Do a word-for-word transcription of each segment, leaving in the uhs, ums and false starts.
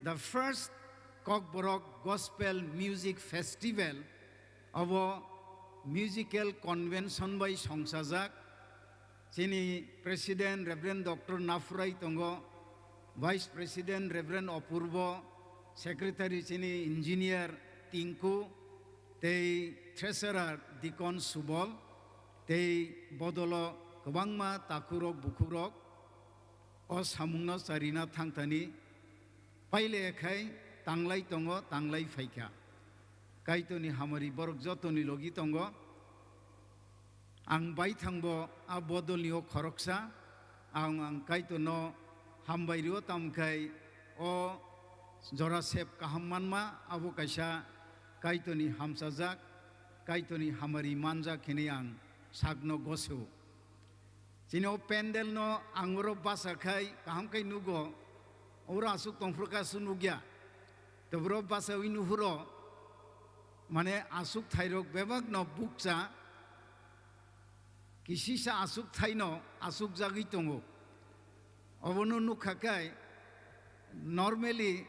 The first Kokborok Gospel Music Festival abo musical convention bai songsajak. Chini President Reverend Doctor Nafurai tongo, Vice President Reverend Opurbo, Secretary chini Engineer Tinku, tei Treasurer Deacon Subol, tei bodolo kwbangma takhurok bukhukrok o samungno charina thangthani paile khai tanglai tongo, tanglai phaikha. Kaitorni hamari borok jotoni logi tongo. Ang baithangbo a bodolni o khoroksa, ang, ang Kaitorno hambai rio, tamkhai o jora sep kaham manma, abo kaisa Kaitorni hamchajak, Kaitorni hamari manjak hinwi ang sakno gosio. Chini o pandal no ang oro basa khai kaham khai nugo, oro aswk tongphuru kha aswk nukya. Toboro basawi nuhuro, mane aswk thairok bebak no bukcha, kisisa aswk thaino aswk jagwi tongo. Obono nukha khai normally,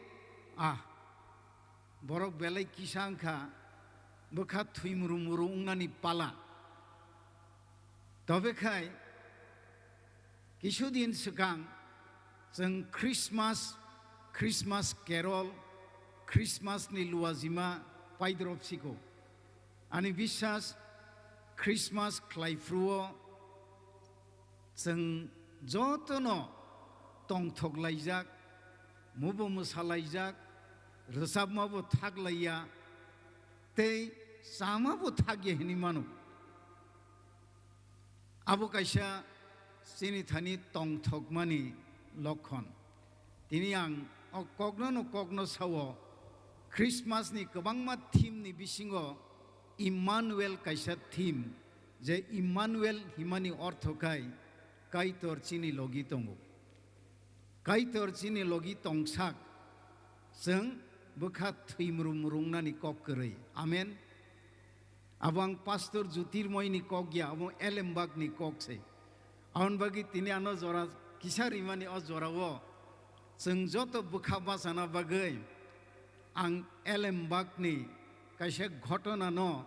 ah, borok belai kisa wngkha, bwkha thwimru muru wngnani pala. Tobe khai, kisudin swkang chwng Christmas, Christmas carol, Christmas ni luajima paidrop siko. Ani biswas, Christmas khlai phruo chwng jotono tongthok laijak, mubo mwsa laijak, rwchapmabo thak laiya, tei chamabo thakya hinwi mano. Abo kaisa chini thani tongthokmani lokhon. Tini ang o kokno no kokno sao, Christmas ni kwbangma theme ni bisingo Emmanuel kaisa theme, je Emmanuel himani ortho khai Kaitor chini logi tongo. Kaitor chini logi tongsak, chwng bwkha thwimru muru wngnani kok kwrwi. Amen. Abo ang Pastor Jyotirmoyni kok ya, abo Elembakni kok se. Aboni bagwi tini ano jora kisa rimani o jorao chwng joto bwkha bachana bagwi ang Elembakni kaisa ghotona no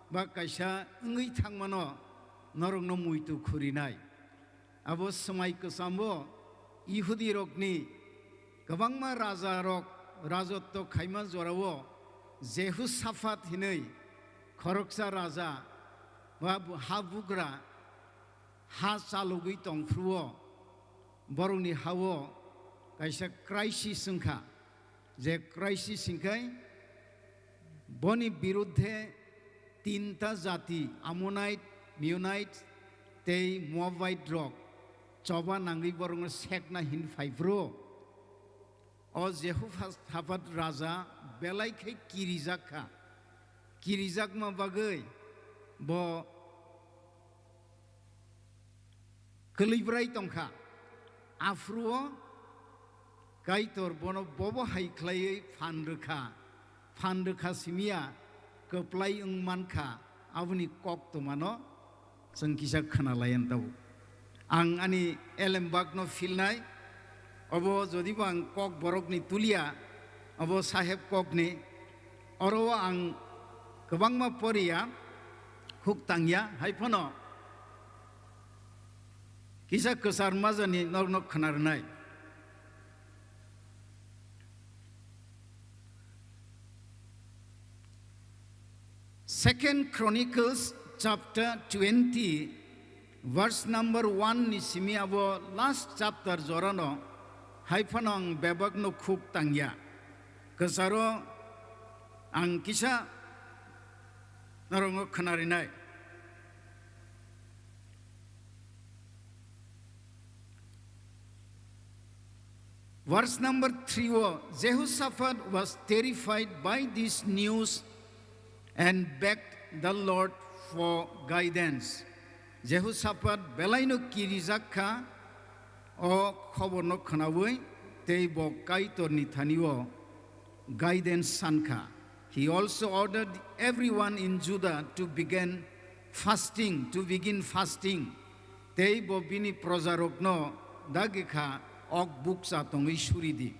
ba kaisa wngwi thangmano norokno muitu khurinai. Abo swmai kwchambo Ihudirokni kwbangma rajarok rajotto khaima jorao Jehusaphat hinwi khoroksa raja ba bu-, ha bugra ha chalogwi tongphruo borokni hao kaisa crisis wngkha. Je crisis hingkhai boni birudhe tinta jati, Ammonite, Meunite tei Moabite rok choba nangwi borokno sekna hin phai phru. O Jehosaphat raja belai khe kirijak kha. Kirijakma bagwi bo kwlwibrai tongkha. Aphuru-o Kaitor bono bobo hai khlaiwi phan rwkha, phan rwkha simiya kwplai wng mankha, aboni koktwmano chwng kisa khwnalaiya tabuk. Ang ani elembakno philnai, obo jodibo ang kok borokni tuliya, obo saheb kokni, oro ang kwbangma poriya, huk tangya, hai phano kisa kwchar majani norokno khna rwnai. Second Chronicles chapter twenty, verse number one ni simi abo last chapter jorano, hai phano ang bebakno khuk tangya. Kwcharo ang kisa norokno khna rinai. Verse number three o, Jehoshaphat was terrified by this news and begged the Lord for guidance. Jehoshaphat belaino kirijak kha, o khoborno khnaui tei bo Kaitorni thani-o guidance san kha. He also ordered everyone in Judah to begin fasting, to begin fasting. Tei bo bini projarokno dagi kha, ok bukcha tongwi suri di.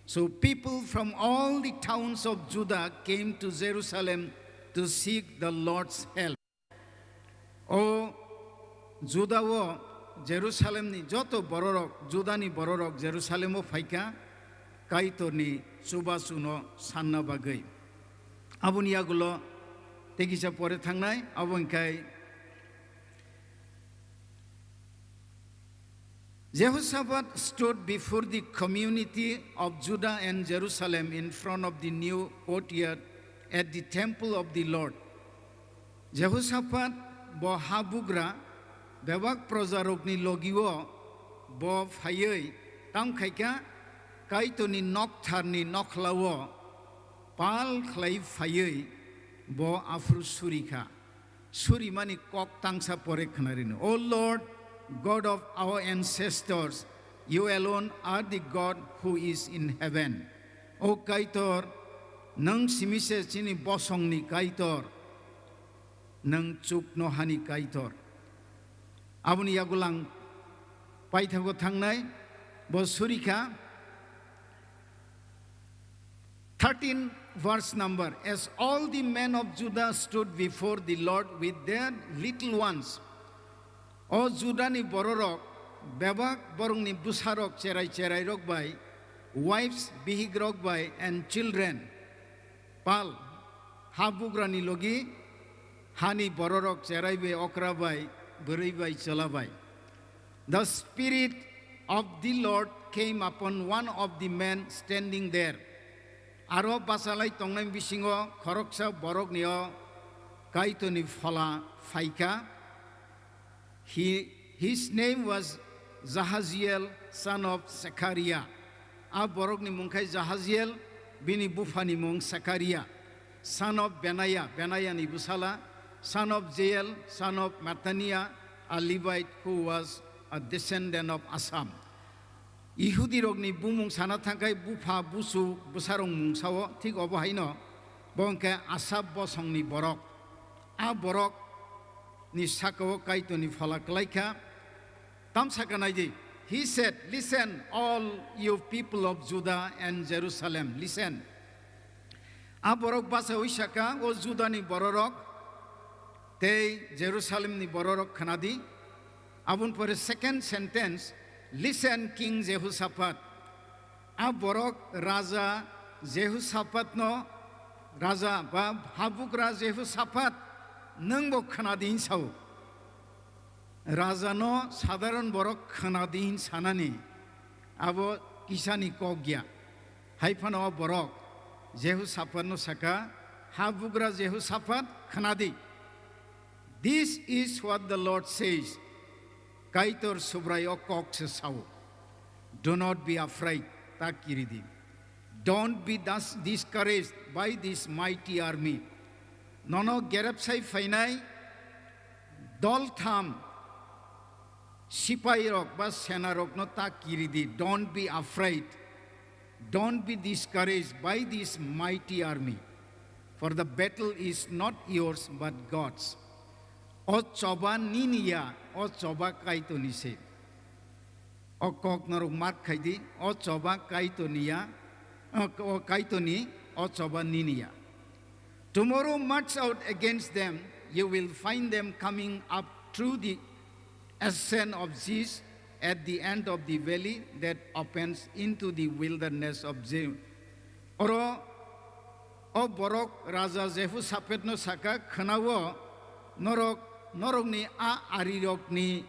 So people from all the towns of Judah came to Jerusalem to seek the Lord's help. O Juda o Jerusalemni joto bororok, Judani bororok Jerusalemo phaikha, Kaitorni chubachuno sanna bagwi. Aboni yagulo tei kisa pore thangnai, abo wngkhai Jehoshaphat stood before the community of Judah and Jerusalem in front of the new courtyard at the temple of the Lord. Jehoshaphat bo habugra bebak projarokni logio bo phaiwi tamkhaikha Kaitorni noktharni nokhlao pal khlai phaiwi bo aphuru surikha. Surimani kok tangsa pore khwnarino. O Lord, God of our ancestors, you alone are the God who is in heaven. O Kaitor, nwng simi se chini bosongni Kaitor, nwng chuknohani Kaitor. Aboni yagulang paithago thangnai, bo surikha, thirteen verse number, as all the men of Judah stood before the Lord with their little ones. O Judani bororok bebak borokni bwsarok cherai cherai rok bai, wives, bihik rok bai, and children. Pal, habugrani logi, hani bororok cherai bai, okra bai, bwrwi bai, chwla bai. The Spirit of the Lord came upon one of the men standing there. Aro bachalai tongnai bisingo khoroksa borokni o Kaitorni phola phaikha. He, his name was Jahaziel, son of Zechariah. A borokni mung khai Jahaziel, bini buphani mung Zechariah, son of Benaiah, Benaiah ni bwsala, son of Jeiel, son of Mattaniah, a Levite who was a descendant of Asaph. Ihudirokni bumung sana thangkhai bupha, busu, bwsarok mung sao, thik obo haino bo hwnkhe Asaph bosongni borok. A borok ni sakao Kaitorni phola kwlaikha. Tam sakha naidi, he said, "Listen, all you people of Judah and Jerusalem, listen." A borok bachaui sakha, "O Judani bororok tei Jerusalemni bororok khwnadi." Aboni pore second sentence, "Listen, King Jehoshaphat." A borok Raja Jehoshaphatno, Raja ba habugra Jehoshaphat, nwng bo khwnadi hin sao. Rajano sadharon borok khwnadi hin sanani abo kisani kok ya. Hai phano o borok Jehoshaphatno sakha, habugra Jehoshaphat, khwnadi. This is what the Lord says. Kaitor Subrai o kok se sao. Do not be afraid, ta kiridi. Don't be thus discouraged by this mighty army. Nono gerepsai phainai doltham sipairok ba senarokno ta kiridi. Don't be afraid. Don't be discouraged by this mighty army. For the battle is not yours but God's. O choba nini ya, o choba Kaitorni se. O kok norok mark khai di, o choba Kaitorni ya, o, o Kaitorni, o choba nini ya. Tomorrow march out against them, you will find them coming up through the ascent of Ziz at the end of the valley that opens into the wilderness of Zin. Oro o borok Raja Jehoshaphatno sakha, khwnao norok, norokni a arirokni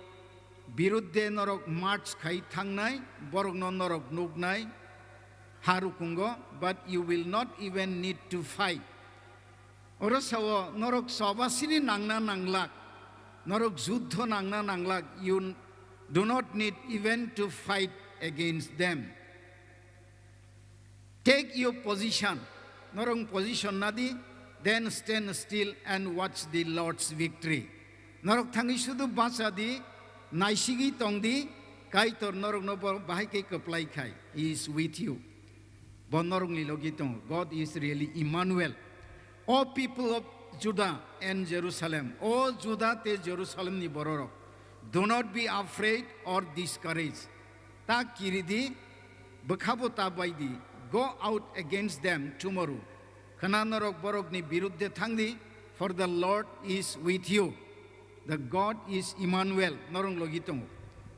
birudde norok march khai thangnai, borokno norok nuknai ha rukungo, but you will not even need to fight. Oro sao norok chobasini nangna nanglak, norok juddho nangna nanglak, you do not need even to fight against them. Take your position. Norok position nadi, then stand still and watch the Lord's victory. Norok thangwi sudu bacha di, naisigwi tong di, Kaitor norokno bo bahai khe kwplai khai. He is with you. Bo norokni logi tongo. God is really Emmanuel. O people of Judah and Jerusalem. O Juda tei Jerusalemni bororok. Do not be afraid or discouraged. Ta kiridi, bwkhabo ta baidi, Go out against them tomorrow. Khna norok borokni biruddhe thangdi, for the Lord is with you. The God is Emmanuel, norok logi tongo.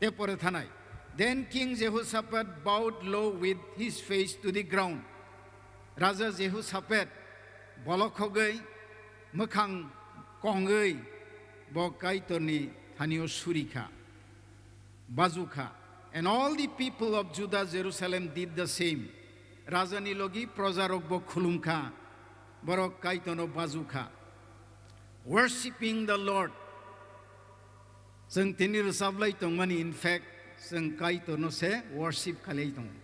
Te pore thanai. Then King Jehoshaphat bowed low with his face to the ground. Raja Jehoshaphat bolokhogwi, mwkhang kongwi bo Kaitorni thanio surikha, bazukha. And all the people of Judah, Jerusalem did the same. Rajani logi projarokbo khulumkha, borok Kaitorno bazukha. Worshipping the Lord. Chwng tini rwchaplai tongmani, in fact, chwng Kaitorno se worship khalai tongo.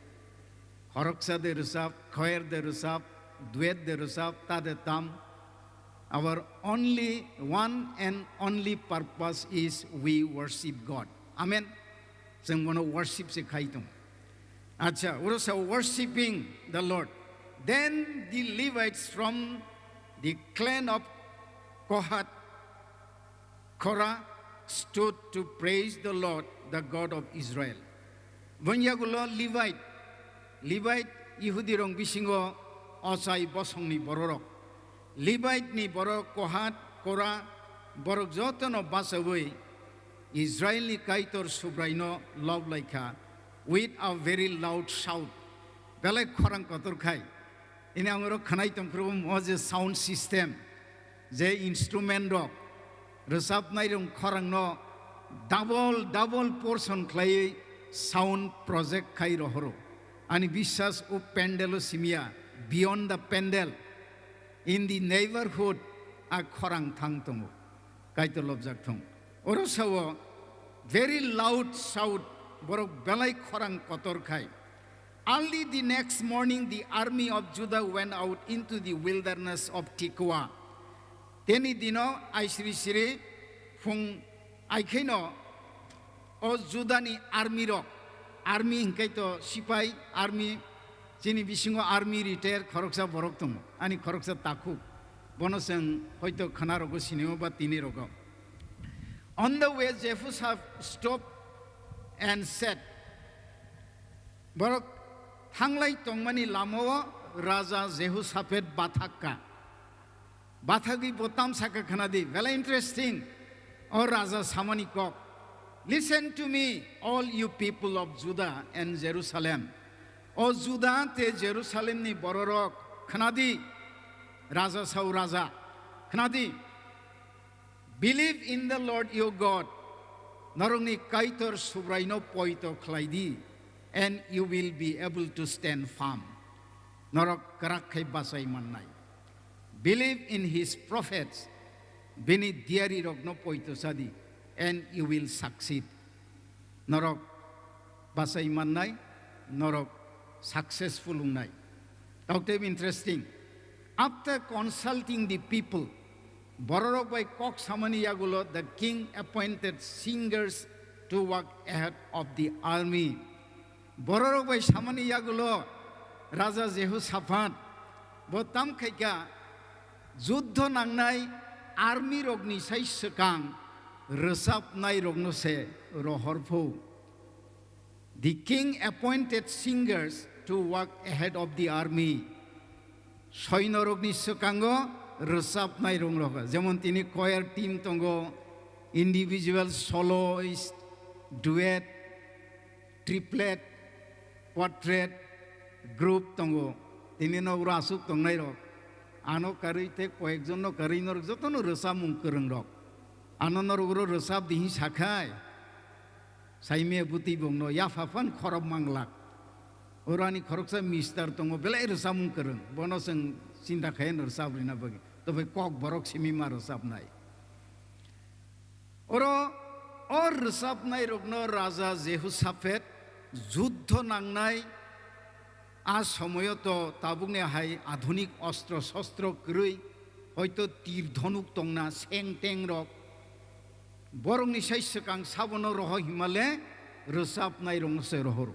Khoroksa de rwchap, choir de rwchap, duet de rwchap, ta de tam. Our only, one and only purpose is we worship God. Amen. Chwng bono worship se khai tong. Acha, oro sa worshipping the Lord. Then the Levites from the clan of Kohath Korah stood to praise the Lord, the God of Israel. Boni yagulo Levite, Levite Yehudi rong bisingo ochai bosongni bororok. Levite ni borok Kohat, Korah, borok jotono bachawi Israel ni Kaitor Subraino lob laikha with a very loud shout. Belai khorang kotor khai. Ini ang oro khwnai tongphuru mo je sound system, je instrument rok, rwchapnai rok khorang no double, double portion khlaiwi sound project khai rohoro. Ani biswas o pandal o simya, beyond the pandal, in the neighborhood a khorang thang tongo. Kaitor lobjak thung. Oro sao very loud shout, borok belai khorang kotor khai. Early the next morning, the army of Judah went out into the wilderness of Tekoa. Teni dino aisri siri phung aikhaino o Judani army rok, army hinkai to sipai, army, chini bisingo army retire khoroksa borok tongo, ani khoroksa takhuk, bono chwng hoito khwnarogo sinio ba tini rogo. On the way, Jephthah stopped and said, borok thanglai tongmani lamao Raja Jehoshaphat bathakka. Bathagwi bo tamsaka khwnadi, belai interesting. O raja samani kok. Listen to me, all you people of Judah and Jerusalem. O Juda tei Jerusalemni bororok khwnadi, raja sao raja, khwnadi. Believe in the Lord your God. Norokni Kaitor Subraino poito khlaidi, and you will be able to stand firm. Norok kwrak khai bachai mannai. Believe in his prophets. Bini diari rokno poito sadi, and you will succeed. Norok bachai mannai, norok successful wngnai. Tokte interesting. After consulting the people, bororok bai kok samani yagulo the king appointed singers to walk ahead of the army. Bororok bai samani yagulo Raja Jehoshaphat bo tam khaika, juddho nangnai army rokni sai swkang rwchapnai rokno se rohor phu. The king appointed singers to walk ahead of the army. Soinorokni swkango rwchapnai rokno, jemon tini choir team tongo, individual soloist, duet, triplet, quartet, group tongo. Tini no uro aswk tongnai rok. Ano karwi tei koyekjon no karwi norok jotono rwchapmung kwrwng rok. Ano norok uro rwchap di hwnwi sakhai. Saimia bwtwi bongno yapha phan khorok manglak. Oro ani khoroksa mister tongo, belai rwchapmung kwrwng. Bono chwng chinta khaino rwchap rwna bagwi. Tobai kok borok simi ma rwchapnai. Oro o rwchapnairokno Raja Jehoshaphat juddho nangnai, a somoyo to tabukni hai adhunik ostro sostro kwrwi, hoito tir dhonuk tongna, seng tengrok, borokni sai swkang sabono roho himale rwchapnairokno se rohoro.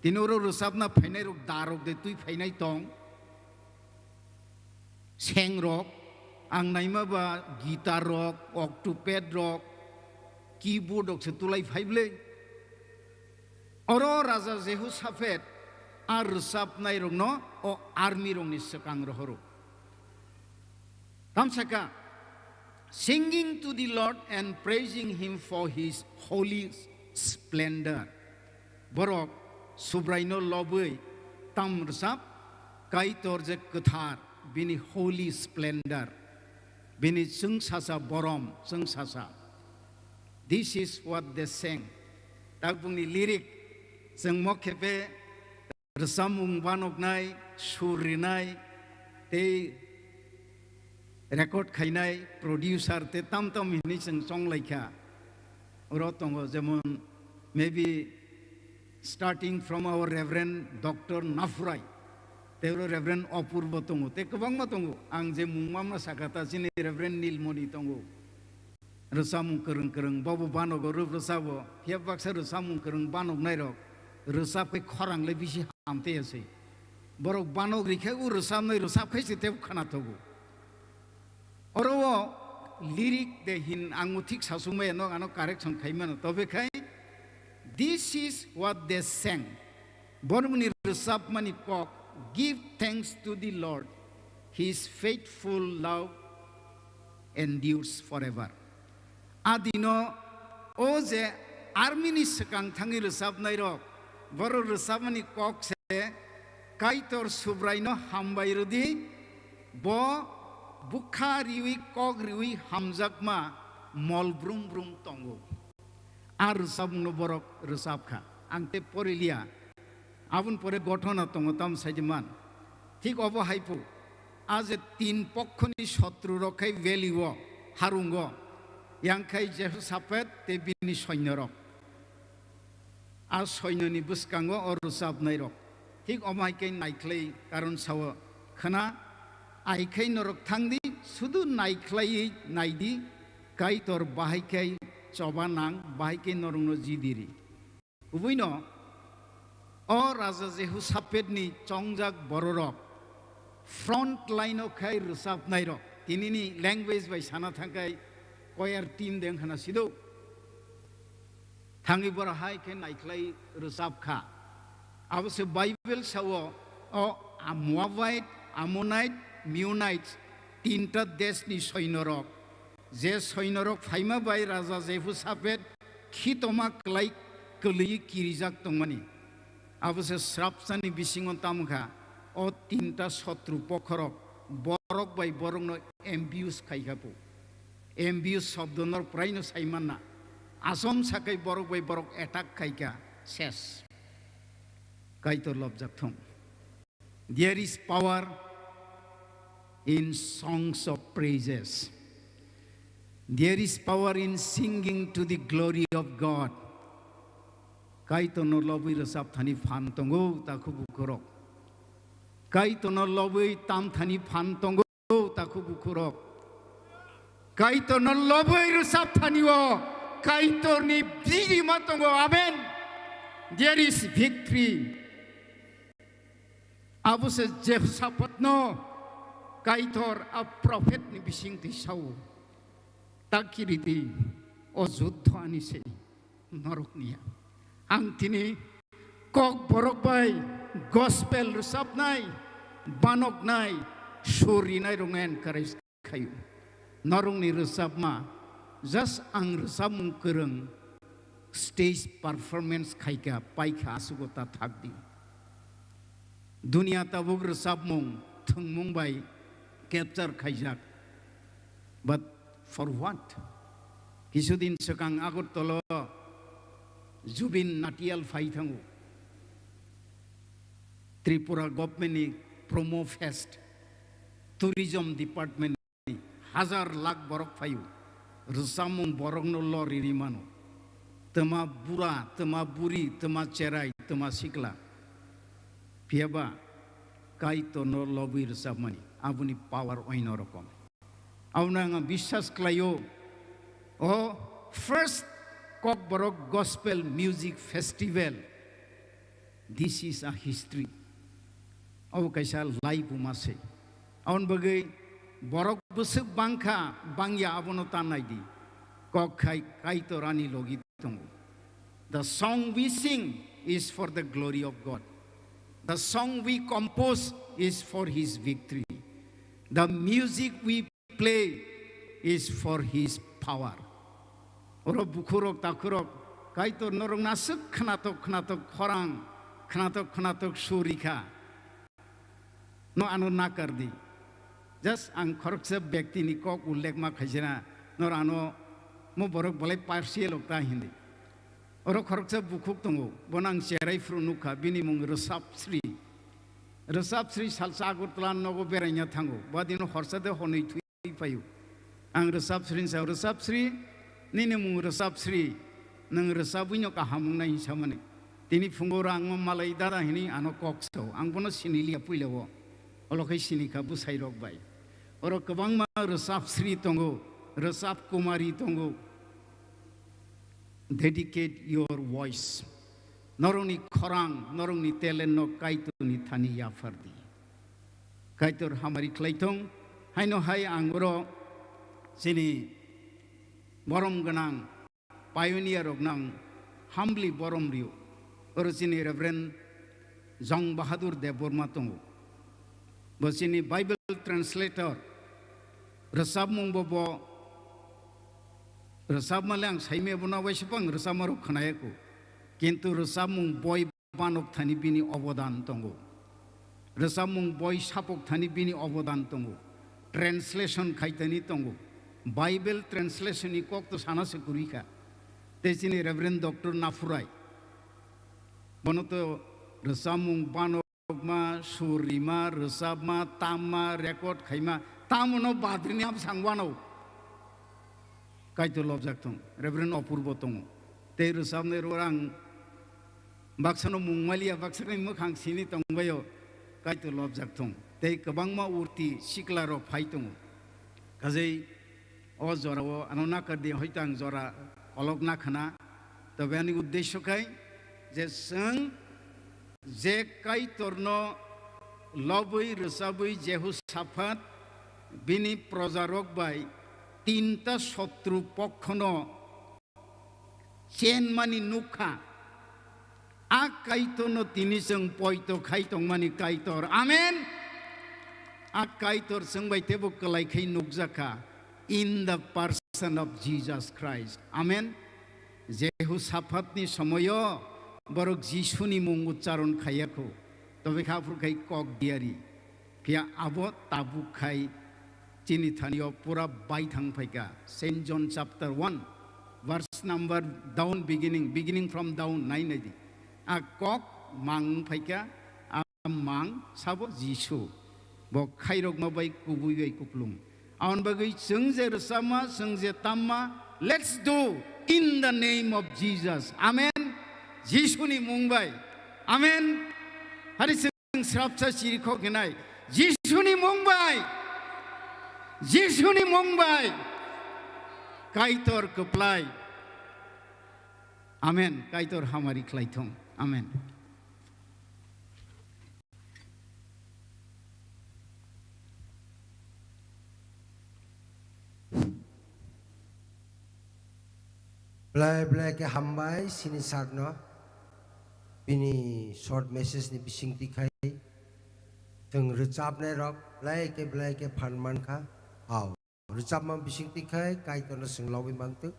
Tini oro rwchapna phainairok darok de twi phainai tong. Seng rok, ang naima ba guitar rok, octopad rok, keyboard rok se tulai phai bwle. Oro Raja Jehoshaphat a rwchapnairokno o army rokni swkang rohoro. Tamsaka, singing to the Lord and praising him for his holy splendor. Borok Subraino lobwi tam rwchap, Kaitor je kwthar, bini holy splendor, bini chwngsasa borom, chwngsasa. This is what they sang. Takbukni lyric, chwng mokhepe rwchapmung banoknai, sur rinai, tei record khainai, producer tei tam tam hinwi chwng chonglaikha. Oro tongo jemon maybe starting from our Reverend Doctor Nafurai, tei oro Reverend Opurbo tongo, tei kwbangma tongo. Ang je mung mamna sakha ta chini Reverend Nilmoni tongo. Rwchapmung kwrwng kwrwng, bobo banogo rw-, rwchabo. Phiya baksa rwchapmung kwrwng banoknairok rwchap khe khorang le bisi hamtaiya se. Borok banok rikhe o rwchapnai rwchap khai se tebo khwna thogo. Oro o lyric de hin ang o thik sasuk maya no ano correction khai mano. Tobe khai, this is what they sang. Borokni rwchapmani kok, "Give thanks to the Lord, his faithful love endures forever." Adino o je army ni swkang thangwi rwchapnairok, borok rwchapmani kok se, "Kaitor Subraino hambai rwdi, bo bwkha riwi kok riwi hamjakma mol brum brum tongo." A rwchapmungno borok rwchapkha. Ang tei poriliya. Aboni pore gothona tongo tamo saidi man. Thik obo hai phu. A je tin pokhoni sotru rok khai valley o, harungo. Yang khai Jehosaphat tei bini soinyorok. A soinoni bwskango o rwchapnairok. Thik omo hai khe naikhlai karon sao, "Khwna, ai khai norok thangdi, sudu naikhlaiwi naidi, Kaitor bahai khai choba nang, bahai khai norokno jidiri." Kubuino o Raja Jehosaphatni chongjak bororok front line o khai rwchapnairok, tinini language bai sana thangkhai choir team de wngkhana sido. Thangwi borok hai khe naikhlai rwchap kha. Abo se Bible sao, o Moabite, Ammonite, Meunite tinta deshni soinorok, je soinorok phaima bai Raja Jehosaphat khitoma kwlai kwlwi kirijak tongmani. Abo se srapsani bisingo tamo kha, o tinta sotru pokhorok borok bai borokno ambush khai kha phu. Ambush shobdo norok praino sai manna. Asom sakai borok bai borok attack khai kha, ses. Kaitor lobjak thung. There is power in songs of praises. There is power in singing to the glory of God. Kaitorno lobwi rwchap thani phan tongo, takhu bukhurok. Kaitorno lobwi tam thani phan tongo, takhu bukhurok. Kaitorno lobwi rwchap thani o Kaitorni bidima tongo. Amen. There is victory. Abo se Jehosaphatno Kaitor a prophet ni bising twi sao, "Ta kiridi, o juddho ani se, norok niya." Ang tini kok borok bai gospel rwchapnai, banoknai, sur rinai rok encourage khaio. Norokni rwchapma, just ang rwchapmung kwrwng, stage performance khaikha, paikha, asugo ta thakdi. Dunia tabuk rwchapmung, thwngmung bai capture khaijak. But for what? Kisudin swkang Agartala o Zubin Nautiyal phai thango. Tripura government ni Promo Fest, Tourism Department ni hazar lakh borok phaio, rwchapmung borokno lo riri mano. Twma bura, twma buri, twma cherai, twma sikla. Phiyaba Kaitorno lobwi rwchapmani, aboni power oino rokom. Abono ang biswas khlaio, o first Kokborok Gospel Music Festival. This is a history. Abo kaisa laibuma se. Aboni bagwi borok bwswk bangkha, bangya abono ta naidi. Kok khai Kaitor ani logi tongo. The song we sing is for the glory of God. The song we compose is for his victory. The music we play is for his power. Oro bukhurok takhurok, Kaitor norok naswk khnatok khnatok khorang, khnatok khnatok surikha. No ano nakar di. Just ang khoroksa bektini kok ullekma khaisina, nor ano mo borok bolai partial ok ta hindi. Oro khoroksa bukhuk tongo, bono ang cherai phuru nukha, bini mung Rwsap Sri. Rwsap Sri salsa Agartala nogo beraina thango, badino horsa de honoi thui paio. Ang Rwsap Sri ni sao, Rwsap Sri, nini mung Rwsap Sri, nwng rwsabwino kaham wngnai hinsamani. Tini phungo oro ang malai dada hini ano kok sao, ang bono siniliya puila o. Olo khai sinikha bwsai rok bai. Oro kwbangma Rwsap Sri tongo, Rwsap Kumari tongo. Dedicate your voice. Norokni khorang, norokni talent no Kaitorni thani yaphar di. Kaitor hamari khlai thung, haino hai ang oro chini borom gwnang pioneer rok nang humbly borom rio. Oro chini Reverend Jong Bahadur Debbarma tongo. Bo chini Bible translator, rwchapmung bo, bo rwchapma le ang saimaya bono waisa pang rwchapma rok khwnaya kho. Kintu rwchapmung boi banok thani bini obodan tongo. Rwchapmung boi sapok thani bini obodan tongo. Translation khai thani tongo. Bible translation ni kok to sana se kwrwi kha. Tei chini Reverend Doctor Naphurai. Bono to rwchapmung banok ma, sur rima, rwchapma, tamma, record khaima, tamono badrini ham sangwano. Kaitor lobjak thung, Reverend Apurbo tongo. Tei rwchapnai rw ang baksano mung maliya, baksani mwkhang sini tongbaio, Kaitor lobjak thung. Tei kwbangma urti sikla rok phai tongo. Kajei o jora o ano nakar di hoito ang jora kolok nakhana. Tobe ani uddesyo khai je chwng je Kaitorno lobwi rwchabwi Jehosaphat bini projarok bai tinta sotru pokhono chenmani nukha. A Kaitorno tini chwng poito khai tongmani Kaitor. Amen. A Kaitor chwng bai teibo kwlai khai nukjakha in the person of Jesus Christ. Amen. Jehosaphatni somoyo borok Jisuni mung uchcharon khaiya kho. Tobekha aphuru khai kok diari. Phiya abo tabuk khai chini thani o pura bai thang phaikha. Saint John chapter one, verse number down beginning, beginning from down nai nai di. A kok mang phaikha, a mang sabo Jisu. Bo khairokma bai kubui bai kuplung. Aboni bagwi chwng je rwchapma, chwng je tamma, let's do in the name of Jesus. Amen. Jisuni mung bai. Amen. Hari Chwng srapsa sirikhok hinai. Jisuni mung bai. Jisuni mung bai. Kaitor kwplai. Amen. Kaitor hamari khlai thung. Amen. Belai belai khe hambai sini sir no bini short message ni bising twi khai. Chwng rwchapnai rok belai khe belai khe phan mankha. Hao. Rwchapma bising twi khai Kaitor no chwng lobwi mangtwk.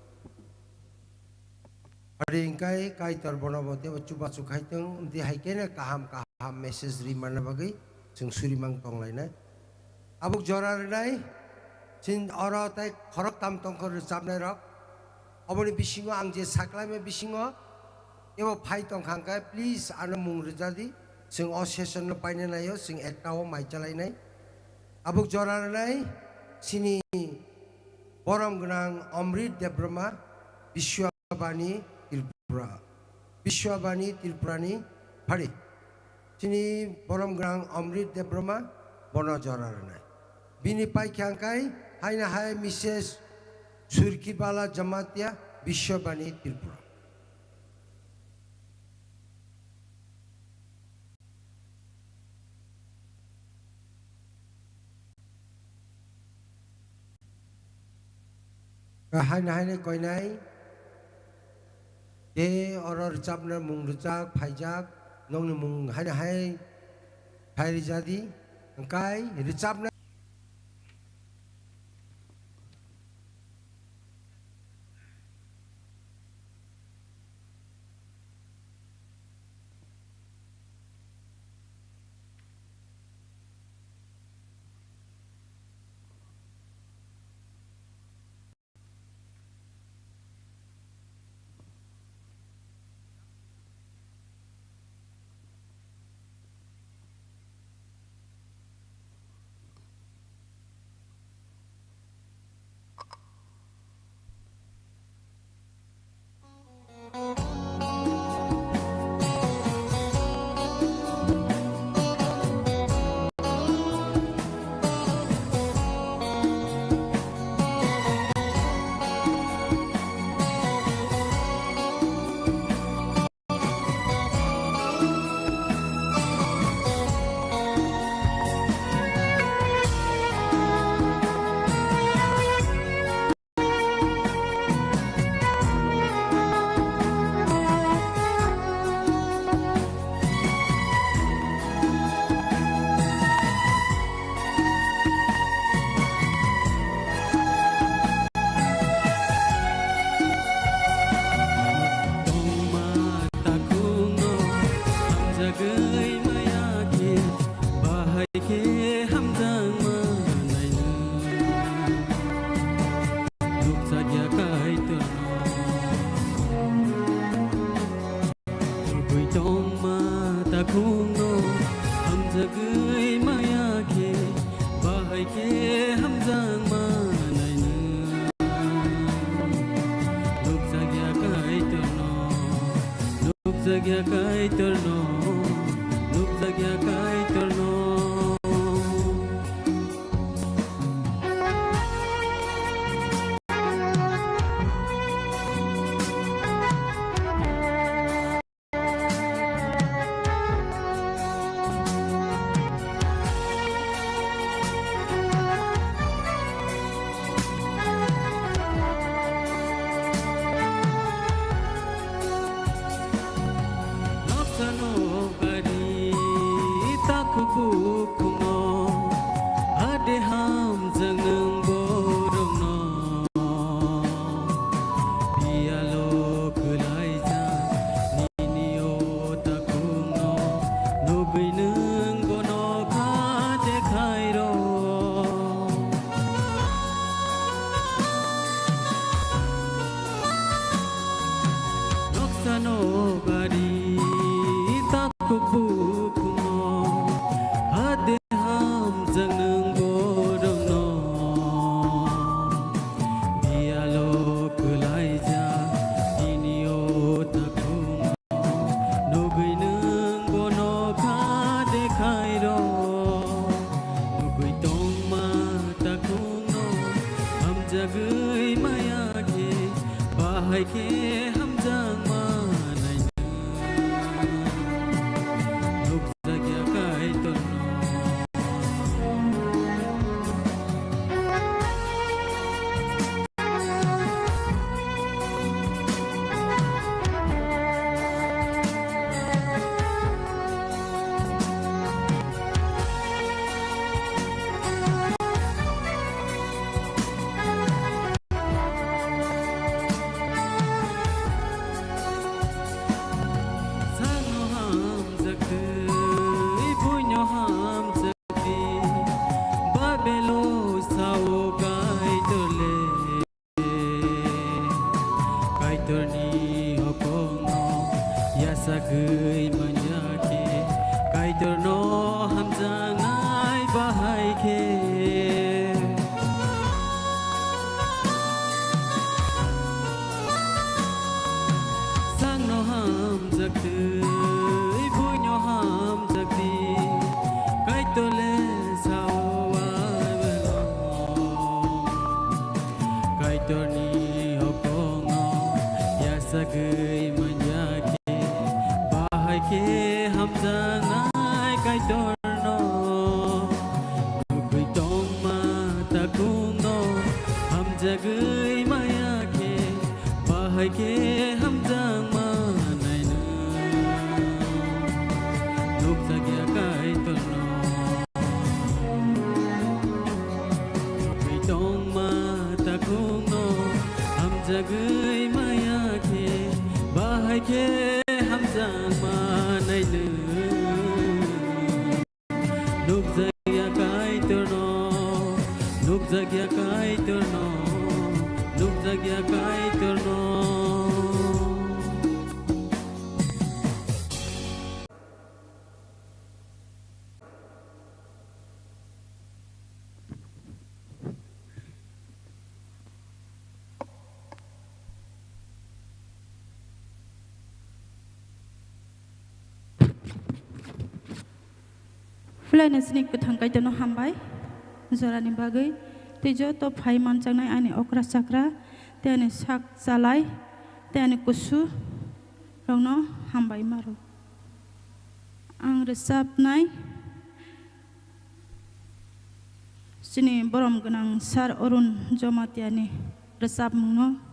Adi hwnkhe Kaitor bono bo teibo chubachu khai thung, amtwi hai kheno kaham kaham message ri manna bagwi chwng suri mang tong lainai. Tabuk jora rwnai, chini oro tei khoroktham tongkha rwchapnai rok. Oboni bisingo ang je saklaima bisingo teibo phai tongkha hwnkhe, please ano mung rwja di. Chwng o session no paina naio, chwng ekta o mai chalainai. Tabuk jora rwnai, chini borom gwnang Amrit Debbarma, Biswa Bani Tripura. Biswabani Tripurani phari. Chini borom gwnang Amrit Debbarma bono jora rwnai. Bini paikha hwnkhe haino hai Missus Surkibala Jamatia, Biswabani Tripura. Haino haino koinai. Tei oro rwchapna mung rwchak phaijak, nokni mung haino hai Phairi jadi, hwnkhe rwchapnai. Tongma takhukno hamjagwi maya khe, bahai khe hamjakma nainw. Nukjakya Kaitorno. Tubui tongma takhukno hamjagwi maya khe, bahai khe hamjakma nainw. Nukjakya Kaitorno, nukjakya Kaitorno, nukjakya Kaitorno. Noksa nokari takhuk bukhukno, hade hamjak nwng borokno. Biyalo kwlaijak nini o takhukno, nugwi nwng bono kha de khairo. Noksa nokari takhuk bukhukno, hade hamjak nwng borokno. Biyalo kwlaijak nini o takhukno, nugwi nwng bono kha de khairo. Nugwi tongma takhukno hamjagwi maya khe, bahai khe hamjakma nainw. Nukjakya Kaitorno. Sakno hamjak twi buino hamjak di, Babelo sao Kaitor le. Kaitorni hokongno yachagwi manya khe, Kaitorno hamjaknai bahai khe. Sakno hamjak twi buino hamjak di, Kaitor le sao Babelo. Kaitorni hokongno yachagwi manya khe, bahai khe hamjaknai Kaitorno. Nugwi tongma takhukno hamjagwi maya khe, bahai khe hamjakma nainw. Nukjakya Kaitorno. Hamjakma nainwi nukjakya Kaitorno, nukjakya Kaitorno, nukjakya Kaitorno. Phulaino chini kwthang Kaitorno hambai jorani bagwi, tei joto phai manjaknai ani okra chakra, tei ani sak chalai, tei ani kusu rokno hambai maro. Ang rwchapnai chini borom gwnang Sir Arun Jamatia ni rwchapmungno